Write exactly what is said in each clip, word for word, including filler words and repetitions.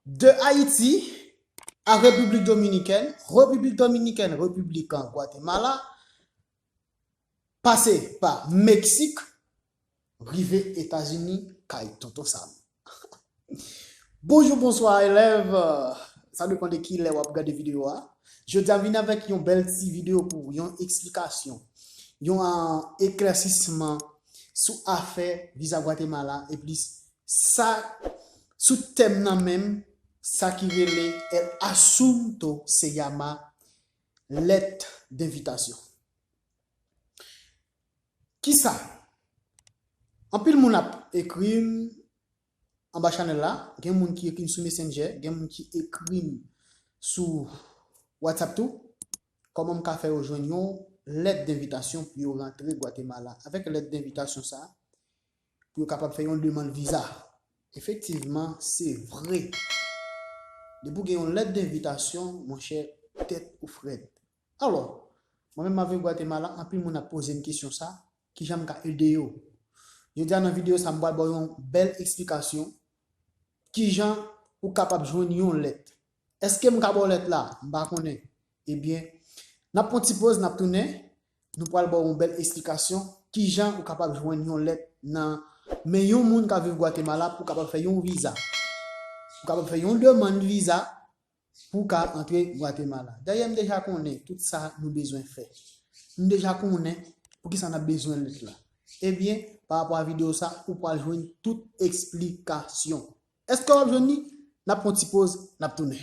De Ayiti a Repiblik Dominikèn, Repiblik Dominikèn, Repiblik Gwatemala, pase pa Meksik, rive Etazini, kay Tonton Sam. Bonjou, bonswa, elèv. Sa depann de ki lè w ap gade videyo a. Jodi a, m vin avèk yon bèl ti videyo pou w, yon eksplikasyon, yon, ah, eklèsisman sou afè viza Gwatemala, epi sa, sou tèm nan menm, sa ki rele El Asunto se llama Lettre d'invitation. Kisa? Anpil moun ap ekri m anba chanèl la, gen moun ki ekri m sou Messenger, gen moun ki ekri m sou WhatsApp tou. Kòman m ka fè yo jwenn yon lèt denvitasyon pou yo rantre Gwatemala? Avèk lèt denvitasyon sa, pou yo kapab fè yon demann viza. Efektivman, se vre. Depi w gen yon lèt denvitasyon, monchè, tèt ou frèt. Alò, mwen menm m ap viv Gwatemala, anpil moun ap poze m kesyon sa, kijan m ka ede yo? Jodi a nan videyo sa, m pral ba w yon bèl eksplikasyon kijan ou kapab jwenn yon lèt. Èske m ka ba w lèt la? M pa konnen. Ebyen, n ap pran ti poz, n ap tounen, nou pral ba w yon bèl eksplikasyon kijan ou kapab jwenn yon lèt nan men yon moun k ap viv Gwatemala pou w kapab fè yon viza, pou w kapab fè yon demann viza pou w ka antre Gwatemala. Dayè, m deja konnen tout sa nou bezwen fè. M deja konnen poukisa n ap bezwen lèt la. Ebyen, pa rapò a videyo sa, ou pral jwenn tout eksplikasyon. Èske w ap jwenn li? N ap pran ti poz, n ap tounen.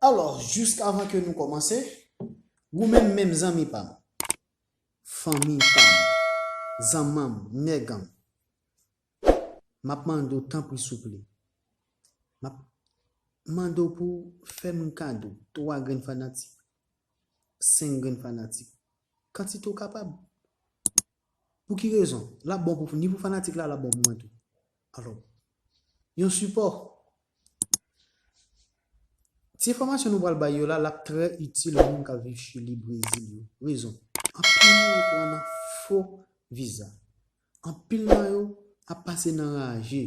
Alò, jiskavan ke nou kòmanse, ou menm menm zanmi pa m, fanmi pa m, zanmanm, nèg an m, m ap mande w tanpri souple. M ap mande w pou w fè m kado twa grenn fanatik, senk grenn fanatik, kantite w kapab. Pou ki rezon? L ap bon pou, ni pou fanatik la, l ap bon pou mwen tou. Alò, yon sipò. Ti enfòmasyon nou pral bay yo la, l ap trè itil moun k ap viv Chili, Brezil yo. Rezon? Anpil nan yo pran nan fo viza. Anpil nan yo ap pase nan raje.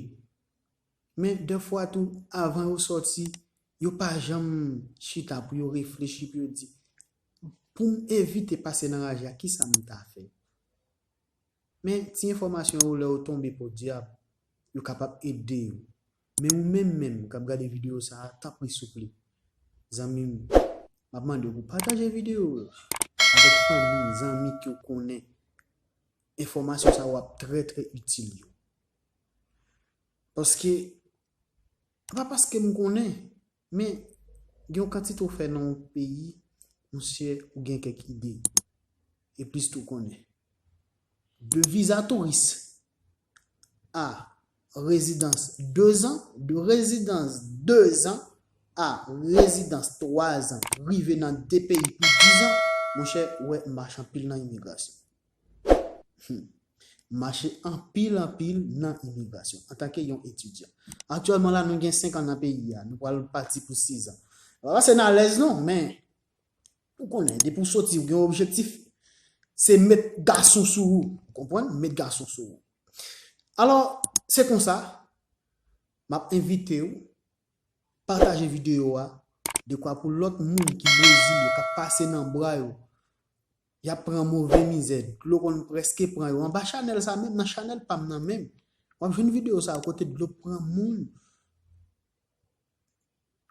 Men dèfwa tou, avan yo sòti, yo pa janm chita pou yo reflechi, pou yo di, "Pou m evite pase nan raje a, kisa m ta fè?" Men ti enfòmasyon yo, lè yo tonbe podyab, yo kapab ede yo. Men ou menm menm k ap gade videyo sa a, tanpri souple, zanmi m, m ap mande w pou pataje videyo yo avèk fanmi, zanmi ke w konnen. Enfòmasyon sa yo ap trè, trè itil yo. Paske, pa paske m konnen, men gen yon kantite w fè nan yon peyi, monchè, ou gen kèk ide. E plis tou konnen. De viza touris a rezidans de zan, de rezidans de zan a rezidans twa zan, rive nan de peyi pou diz an, monchè, ou wè, m mache anpil nan imigrasyon. Hmm. M mache anpil, anpil nan imigrasyon, antanke yon etidyan. Aktyèlman la, nou gen senk an nan peyi a, nou pral pati pou sis an. Sa pa se n alèz non, men ou konnen, depi w soti, ou gen yon objektif, se met gason sou ou. Ou konprann? Met gason sou ou. Alò, se konsa, m ap envite w pataje videyo a, Dekwa pou lòt moun ki Brezil yo k ap pase nan bra yo, y ap pran move mizè, dlo konn prèske pran yo. Anba chanèl sa menm, nan chanèl pa m nan menm, w ap jwenn videyo sa yo kote dlo pran moun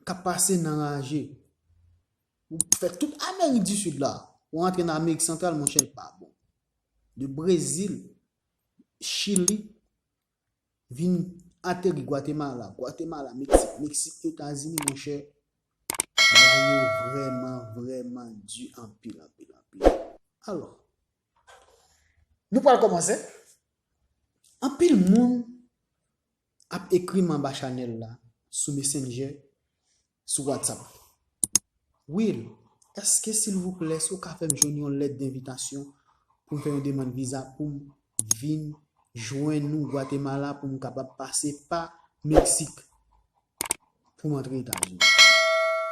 k ap pase nan raje. Ou fè tout Amerik di Sid la, ou antre nan Amerik Santral, monchè, l pa bon. De Brezil, Chili, vin ateri Gwatemala, Gwatemala, Meksik, Meksik, Etazini, monchè, bagay yo vrèman, vrèman di anpil, anpil, anpil. Alò, nou pral kòmanse. Anpil moun ap ekri m anba chanèl la, sou Messenger, sou WhatsApp. Will, èske silvouplè si w ka fè m jwenn yon lèt denvitasyon pou m fè yon demann viza pou m vin jwenn nou Gwatemala pou m kapab pase pa Meksik pou m antre Etazini?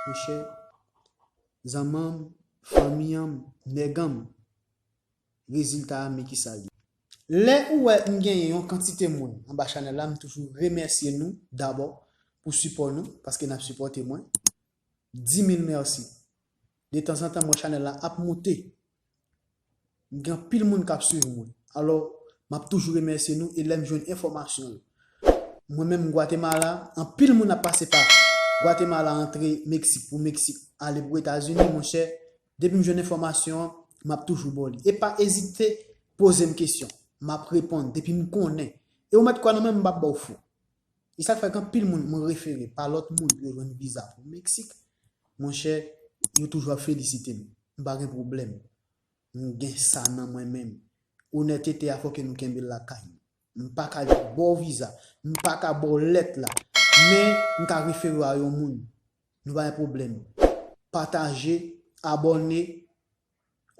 Monchè, zanmanm, fanmi an, nèg an, rezilta a, men ki sa l ye. Lè ou wè m genyen yon kantite moun anba chanèl la, m toujou remèsye nou dabò pou sipò nou, paske n ap sipòte mwen. Di mil mèsi. De tanzantan, m wè chanèl la ap moute. M gen anpil moun k ap swiv mwen. Alò, m ap toujou remèsye nou e lè m jwenn enfòmasyon yo. Mwen menm, Gwatemala, anpil moun ap pase pa Gwatemala antre Meksik pou Meksik ale pou Etazini, monchè, depi m jwenn enfòmasyon an, m ap toujou ba w li. E pa ezite poze m kesyon. M ap reponn depi m konnen. E ou mèt kwè nan mwen, m p ap ba w fo. E sa k fè gen anpil moun mwen refere pa lòt moun pou yo jwenn viza pou Meksik, monchè, yo toujou ap felisite m. M pa gen pwoblèm. M gen sa nan mwen menm. Onètete a fò ke nou kenbe l lakay nou. M pa ka ba w viza, m pa ka ba w lèt la, men m ka refere w a yon moun. Nou pa gen pwoblèm. Pataje, abòne,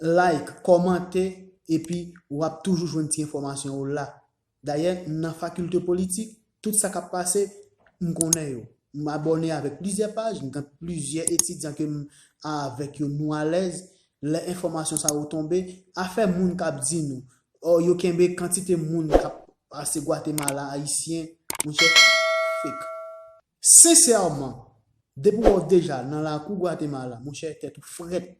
like, kòmante, epi w ap toujou jwenn ti enfòmasyon yo la. Dayè, m nan fakilte politik, tout sa k ap pase, m konnen yo. M abòne avèk plizyè paj, m gen plizyè etidyan ke m avèk yo nou alèz. Lè enfòmasyon sa yo tonbe, afè moun k ap di nou, o, yo kenbe kantite moun k ap pase Gwatemala, Ayisyen, monchè, fake. Sensèman, depi w wè w deja nan lakou Gwatemala, monchè, tèt ou frèt.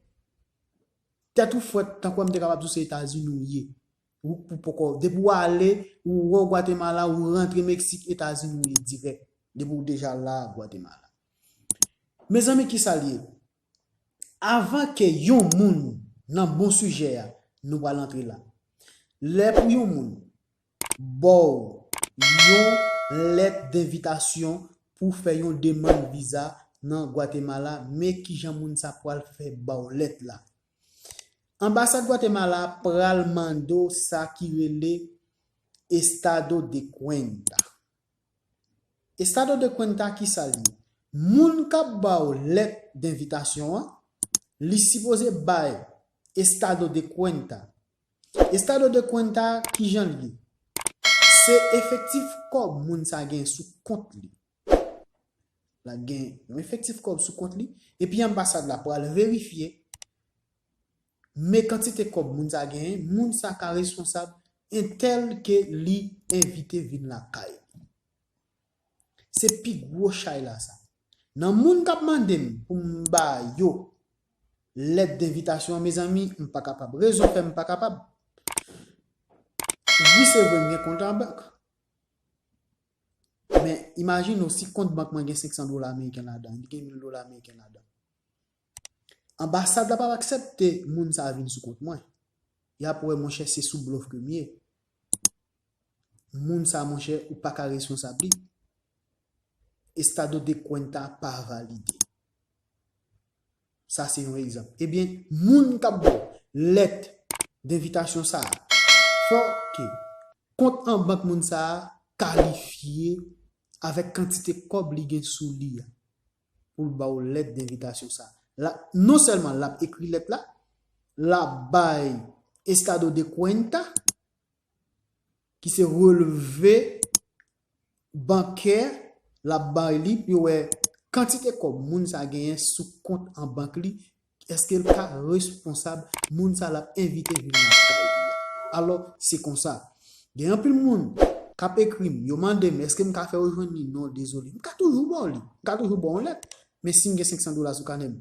Tèt ou frèt, tankou m te kapab di w se Etazini w ye. Ou, ou poko, depi w ale, ou wè w Gwatemala, ou rantre Meksik, Etazini w ye dirèk. Depi w deja la, Gwatemala. Mezanmi, ki sa l ye? Avan ke yon moun nan bon sijè a, nou pral antre la. Lè pou yon moun ba w yon lèt denvitasyon pou fè yon demann viza nan Gwatemala, men kijan moun sa pral fè ba w lèt la. Anbasad Gwatemala pral mande w sa ki rele Estado de Cuenta. Estado de Cuenta, ki sa l ye? Moun k ap ba w lèt denvitasyon an, li sipoze bay Estado de Cuenta. Estado de Cuenta, kijan l ye? Se efektif kòb moun sa gen sou kont li. La gen yon efektif kòb sou kont li, epi anbasad la pral verifye, men kantite kòb moun sa genyen, moun sa ka responsab entèl ke li envite vin lakay li. Se pi gwo chay la sa. Nan moun k ap mande m pou m ba yo lèt denvitasyon an, mezanmi, m pa kapab. Rezon fè m pa kapab. Wi, se vre, m gen kont an bank. Men, imajine w si kont bank mwen gen senk san dola ameriken ladan, li gen mil dola ameriken ladan. Anbasad la p ap aksepte moun sa a vin sou kont mwen. Y ap wè, monchè, se sou blòf ke m ye. Moun sa a, monchè, ou pa ka responsab li. Estado de Cuenta pa valide. Sa se yon egzanp. Ebyen, moun k ap ba w lèt denvitasyon sa a, fò ke kont an bank moun sa a kalifye avèk kantite kòb li gen sou li a pou l ba w lèt denvitasyon sa a. La, non sèlman l ap ekri lèt la, l ap bay Estado de Cuenta, ki se relve bankè, l ap bay li pou yo wè kantite kòb moun sa genyen sou kont an bank li, èske l ka responsab moun sa l ap envite vin lakay li a. Alò, se konsa. Gen anpil moun k ap ekri m, yo mande m, èske m ka fè yo jwenn li? Non, dezole. M ka toujou ba w li. M ka toujou ba w yon lèt. Men si m gen senk san dola sou kanè m,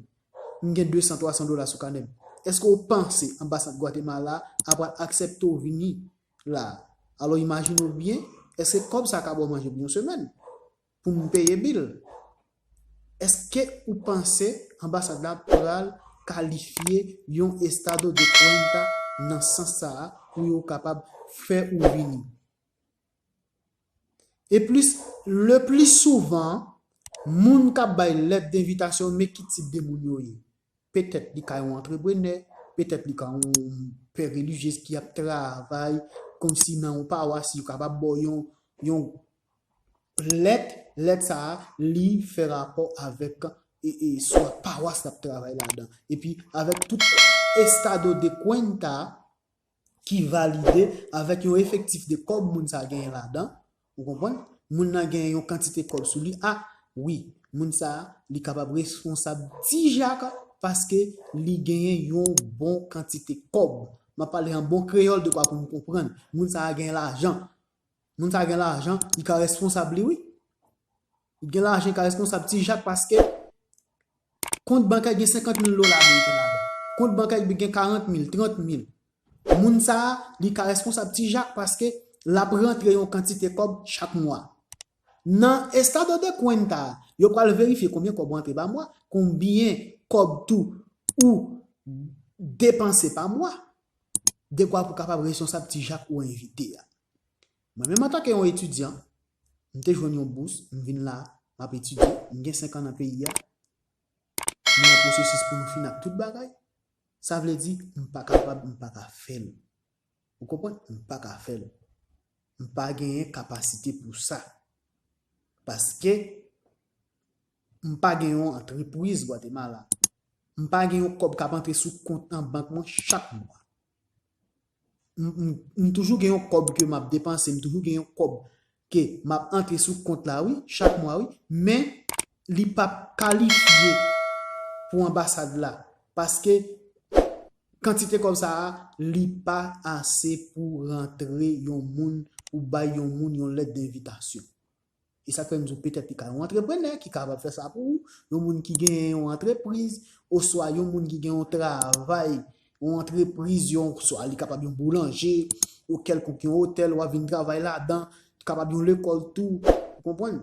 m gen de san, twa san dola sou kanè m, èske w panse anbasad Gwatemala a pral aksepte w vini la? Alò, imajine w byen, èske kòb sa ka ba w manje pou yon semèn? Pou m peye bil? Èske ou panse anbasad la pral kalifye yon estado de cuenta nan sans sa a pou yo kapab fè ou vini? E plis, le pli souvan, moun k ap bay lèt denvitasyon, men ki tip de moun yo ye. Petèt li ka yon antreprenè, petèt li ka yon pè relijyez ki ap travay kòmsi nan yon pawas, yo kapab ba w yon, yon lèt, lèt sa a, li fè rapò avèk e, e, swa pawas l ap travay ladan. Epi avèk tout estado de cuenta ki valide avèk yon efektif de kòb moun sa a genyen ladan, ou konprann? Moun nan genyen yon kantite kòb sou li, a, wi, moun sa a, li kapab responsab tijak paske li genyen yon bon kantite kòb. M ap pale an bon kreyòl dekwa pou nou konprann. Moun sa a gen lajan. Moun sa a gen lajan, li ka responsab li, wi. Li gen lajan, li ka responsab tijak paske kont bankè gen senkant mil dola ameriken ladan. Kont bankè gen karant mil, trant mil. Moun sa a, li ka responsab tijak paske l ap rantre yon kantite kòb chak mwa. Nan estado de cuenta, yo pral verifye konbyen kòb ou rantre pa mwa, konbyen kòb tou ou depanse pa mwa, dekwa pou kapab responsab tijak ou envite a. Mwen menm antanke yon etidyan, m te jwenn yon bous, m vin la, m ap etidye, m gen senk an nan peyi a, nou nan pwosesis pou nou fin ak tout bagay. Sa vle di, m pa kapab, m pa ka fè l. Ou konprann? M pa ka fè l. M pa genyen kapasite pou sa. Paske m pa gen yon antrepriz Gwatemala. M pa gen yon kòb k ap antre sou kont nan bank mwen chak mwa. M, m, m toujou gen yon kòb ke m ap depanse, m toujou gen yon kòb ke m ap antre sou kont la, wi, chak mwa, wi, men li p ap kalifye pou anbasad la, paske kantite kòb sa a, li pa ase pou rantre yon moun, pou bay yon moun yon lèt denvitasyon. E sa k fè m di w, petèt li ka yon antreprenè ki kapab fè sa pou ou, yon moun ki gen yon antrepriz, oswa yon moun ki gen yon travay, yon antrepriz, yon, swa li kapab yon boulanje, ou kèlkonk yon otèl, w ap vin travay ladan, kapab yon lekòl tou, ou konprann?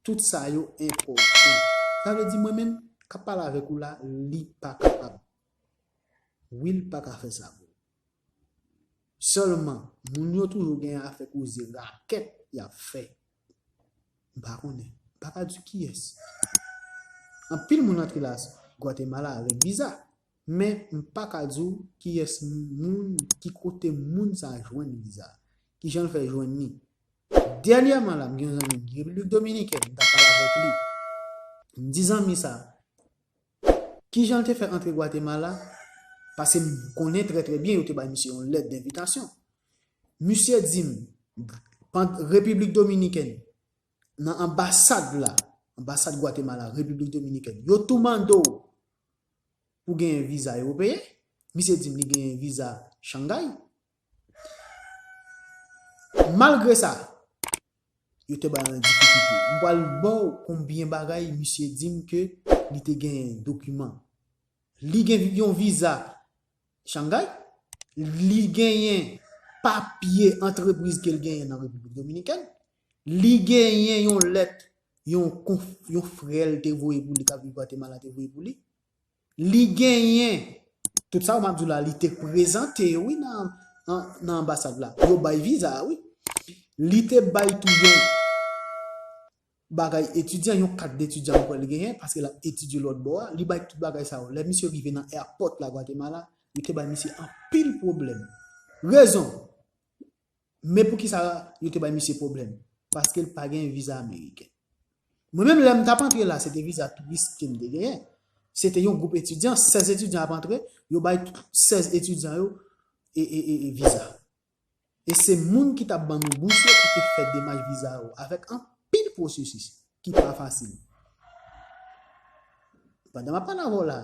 Tout sa yo enpòtan. Sa vle di mwen menm k ap pale avèk ou la, li pa kapab. Wi, l pa ka fè sa pou ou. Sèlman, moun yo toujou gen afè koze rakèt y ap fè. M pa konnen. M pa ka di w kiyès. Anpil moun antre la Gwatemala avèk viza. Men, m pa ka di w kiyès moun, ki kote moun sa jwenn viza. Kijan l fè jwenn li. Dènyèman la, m gen yon zanmi m ki Repiblik Dominikèn, m t ap pale avèk li. M di zanmi sa, kijan l te fè antre Gwatemala? Paske m konnen trè, trè byen, yo te bay misye yon lèt denvitasyon. Misye di m, pan-, Repiblik Dominikèn, nan anbasad la, anbasad Gwatemala, Repiblik Dominikèn, yo tou mande w pou genyen viza ewopeyen. Misye di m li genyen viza Shanghai. Malgre sa, yo te ba l an difikilte. M pral ba w konbyen bagay misye di m ke li te genyen dokiman. Li gen yon viza Shanghai, li genyen papye antrepriz ke l genyen nan Repiblik Dominikèn, li genyen yon lèt, yon konf-, yon frè l te voye pou li, k ap viv Gwatemala, te voye pou li. Li genyen, tout sa yo m ap di w la, li te prezante yo, wi, nan, nan, nan anbasad la. Yo bay viza a, wi. Li te bay tou yon bagay etidyan, yon kat de etidyan m kwè li genyen, paske l ap etidye lòt bò a. Li bay tout bagay sa yo. Lè misye rive nan airport la Gwatemala, yo te bay misye anpil pwoblèm. Rezon, men poukisa yo te bay misye pwoblèm? Paske l pa gen viza ameriken. Mwen menm, lè m t ap antre la, se te viza touris ke m te genyen. Se te yon gwoup etidyan, sèz etidyan ap antre, yo bay sèz etidyan yo e, e, e, e viza. E se moun ki t ap ban nou bous yo ki te fè demach viza yo avèk anpil pwosesis ki pa fasil. Pandan m ap pale avè w la,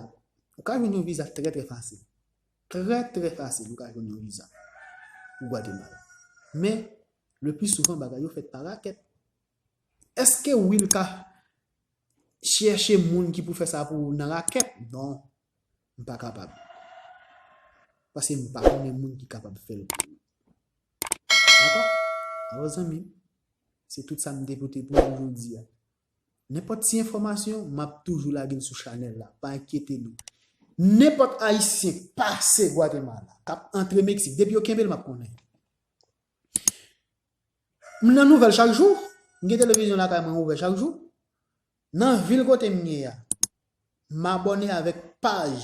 ou ka jwenn yon viza trè, trè fasil. Trè, trè fasil, ou ka jwenn yon viza pou Gwatemala. Men, le pli souvan, bagay yo fèt pa rakèt. Èske wi l ka chèche moun ki pou fè sa pou ou nan rakèt. Non, m pa kapab. Paske m pa konnen moun ki kapab fè l pou ou. Dakò? Alò, zanmi m, se tout sa m te pote pou nou jodi a. Nenpòt ti enfòmasyon, m ap toujou lage l sou chanèl la. Pa enkyete nou. Nenpòt Ayisyen k pase Gwatemala, k ap antre Meksik, depi yo kenbe l, m ap konnen. M nan nouvèl chak jou. M gen televizyon lakay mwen ouvè chak jou. Nan vil kote m ye a, m abòne avèk paj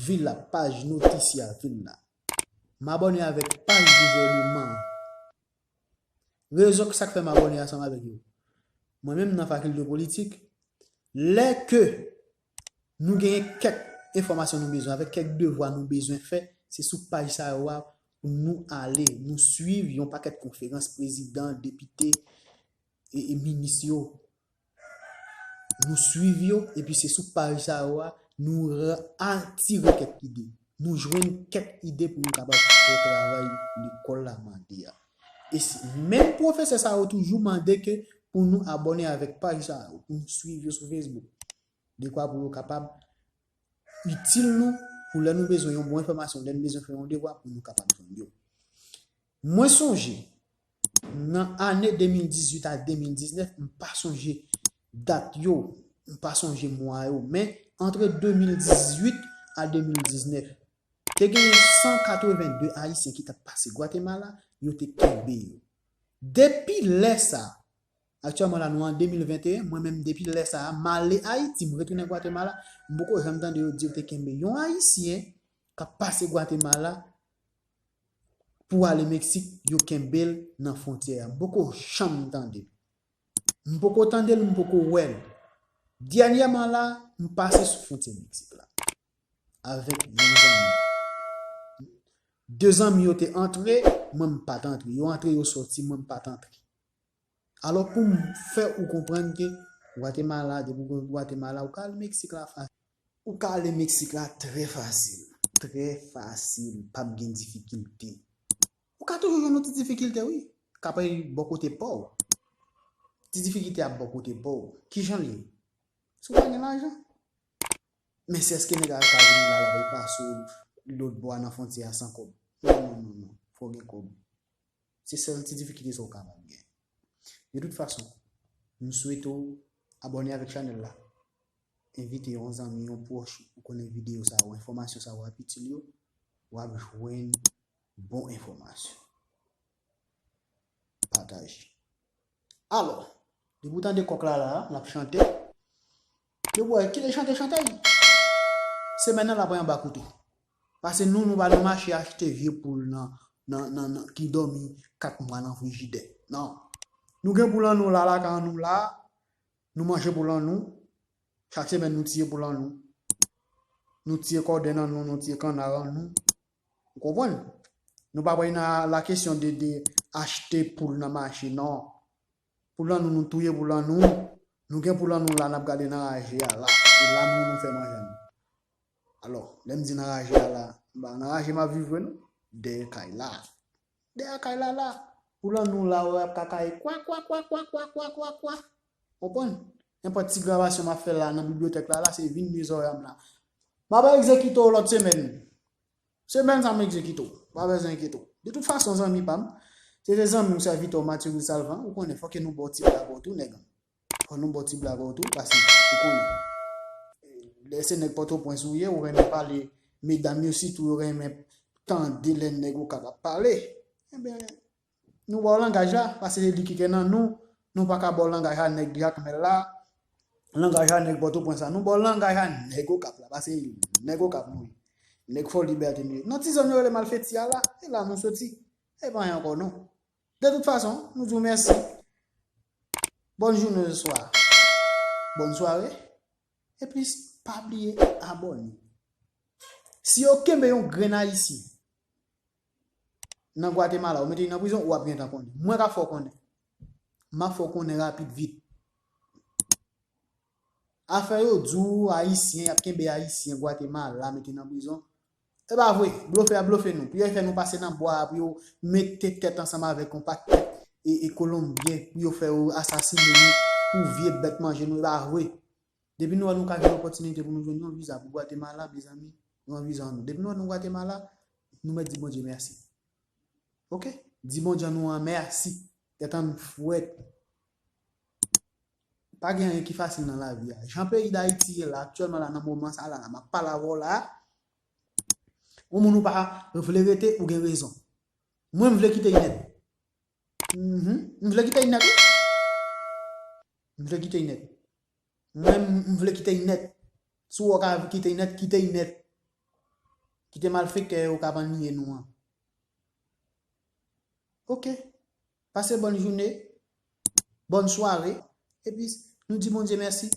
vil la, paj notis a vil la. M abòne avèk paj gouvèneman an. Rezon sa k fè m abòne ansanm avèk yo. Mwen menm nan fakilte politik, lè ke nou genyen kèk enfòmasyon nou bezwen, avèk kèk devwa nou bezwen fè, se sou paj sa yo a pou nou ale, nou swiv yon pakèt konferans prezidan, depite, e, e minis yo. Nou swiv yo, epi se sou paj sa yo a, nou ra-, atire kèk ide. Nou jwenn kèk ide pou nou kapab fè travay lekòl la mande a. E si, menm pwofesè sa yo toujou mande ke pou nou abòne avèk paj sa yo, pou nou swiv yo sou Facebook. Dekwa pou yo kapab itil nou, pou lè nou bezwen yon bon enfòmasyon, lè nou bezwen fè yon devwa, pou nou kapab jwenn yo. Mwen sonje, nan ane de mil dizuit a de mil diznèf, m pa sonje dat yo, m pa sonje mwa yo, men antre de mil dizuit a de mil diznèf, te gen san katreven de Ayisyen ki t ap pase Gwatemala, yo te kenbe yo. Depi lè sa, aktyèlman la, nou an de mil venteyen, mwen menm depi lè sa a, m ale Ayiti, m retounen Gwatemala, m poko janm tande yo di yo te kenbe yon Ayisyen k ap pase Gwatemala pou ale Meksik, yo kenbe l nan fwontyè a. M poko janm tande l. M poko tande l, m poko wè l. Dènyèman la, m pase sou fwontyè Meksik la avèk yon zanmi. De zanmi yo te antre, mwen m pa t antre. Yo antre, yo sòti, mwen m pa t antre. Alò, pou m fè ou konprann ke Gwatemala, depi w gen Gwatemala, ou ka al Meksik la fasil. Ou ka ale Meksik la trè fasil. Trè fasil. P ap gen difikilte. Ou ka toujou jwenn yon ti difikilte, wi. K ap bò kote pa w. Ti difikilte ap bò kote pa w. Kijan l ye? Si w pa gen lajan. Men se èske nèg la ka vini la, l ap pase w lòt bò a nan fwontyè a san kòb? Non, non, non, non. Fò w gen kòb. Se sèl ti difikilte sa w kapab gen. De tout fason, m swete w abòne avèk chanèl la. Envite yon zanmi, yon pwòch ou konnen videyo sa yo, enfòmasyon sa yo ap itil yo, w ap jwenn bon enfòmasyon. Pataje. Alò, depi w tande kòk la la, l ap chante, depi w wè, kite chante, chante l. Semèn nan, l ap anba kouto. Paske nou, nou pa nan mache achte vye poul nan, nan, nan, nan, ki dòmi kat mwa nan frijidè. Non. Nou gen poul an nou la, lakay an nou la, nou manje poul an nou. Chak semèn, nou tiye poul an nou. Nou tiye kòden an nou, nou tiye kannar an nou. Ou konprann? Nou pa pral nan la kesyon de, de achte poul nan mache, non. Poul an nou, nou touye poul an nou. Nou gen poul an nou la, n ap gade nan raje a la. E la nou, nou fè manje an nou. Alò, lè m di nan raje a la, m pa nan raje m ap viv vre non. Dèyè kay la. Dèyè kay la la. Poul an nou la, w ap kakaye kwa, kwa, kwa. Konprann? Nenpòt ti gravasyon m ap fè la nan bibliyotèk la, la, se vin nwi zòrèy m la. M ap egzekite w lòt semèn. Semèn sa m egzekite w. Pa bezwen enkyete w. De tout fason, zanmi pa m, se te zanmi w, sèvitè w, Mathieu Gilles Salvan, ou konnen, fòk nou ba w ti blag ou tou, nèg. Fò nou ba w ti blag ou tou, paske ou konnen. Lè se nèg Pòtoprens ou ye, ou renmen pale, medam yo sitou yo renmen tande lè nèg Okap ap pale. Ebyen, nou ba w langaj la, paske se li ki gen nan nou, nou pa ka ba w langaj a nèg Jakmèl la, langaj a nèg Pòtoprens la, nou ba w langaj a nèg Okap la, paske nèg Okap nou ye. Nèg Fò Libète nou ye. Nan ti zòn yo rele Malfeti a la, e la nou soti. E pa anyen ankò non. De tout fason, nou di w mèsi. Bòn jounen oswa bòn sware. Epi, pa bliye abòne. Si yo kenbe yon grenn Ayisyen nan Gwatemala, ou mete li nan prizon, w ap gentan konnen. Mwen ka fè w konnen. M ap fè w konnen rapid vit. Afè yo di w Ayisyen, y ap kenbe Ayisyen Gwatemala, mete nan prizon. E pa vre, blofe y ap blofe nou. Pou yo fè nou pase nan bwa a, pou yo mete tèt ansanm avèk yon pakèt e, e Kolonbyen, pou yo fè yo asasine nou, pou vye bèt manje nou, e pa vre. Depi nou wè nou ka jwenn opòtinite pou nou jwenn yon viza pou Gwatemala, mezanmi, nou an viza nou. Depi nou wè nou Gwatemala, nou mèt di Bondye mèsi. Oke? Di Bondye nou an mèsi. Tèt an nou frèt. Pa gen anyen ki fasil nan lavi a. Jan peyi Dayiti ye la, aktyèlman la, nan moman sa la, la, m ap pale avè w la, yon moun ou pa vle rete, ou gen rezon. Mwen, m vle kite y nèt. Mhm. M vle kite y nèt, wi. M vle kite y nèt. Mwen, m vle kite y nèt. Si w ka kite y nèt, kite y nèt. Kite malfektè yo k ap anniye nou an. Oke. Pase bòn jounen, bòn sware, epi nou di Bondye mèsi.